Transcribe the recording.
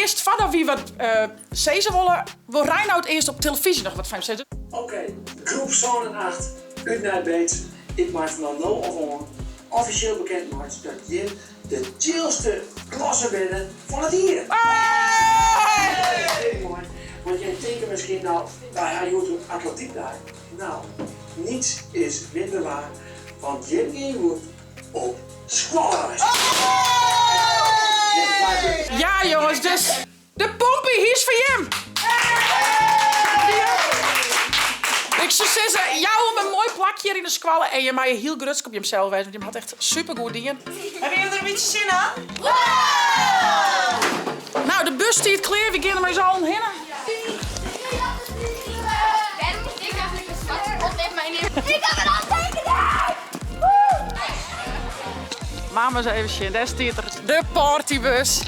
earst, foardat wy wat sizze wolle, wol Reinout earst op telefyzje noch wat fan jim sizze. Oké, groep sân en acht út Nij Beets, ik mei fan no ôf oan offisjeel bekend meitsje dat jim de chillste klasse binne fan it jier. Want jim tinke miskien, no, wy ha hjoed in atletykdei. No, niets is minder waar, want jim gean hjoed op skoalreis. Ja jonges, dus de pompy hy is foar jim! Ik soe sizze, jou him in moai plakje hjir yn de skoalle en jim meie hiel grutsk op jimsels wêze, want jim hat echt supergoed dien. Hawwe jim der in bytsje sin oan? Nou, de bus stiet klear, wy gean der mei ús allen hinne. Mama ris even sjen, dêr stiet er, de partybus.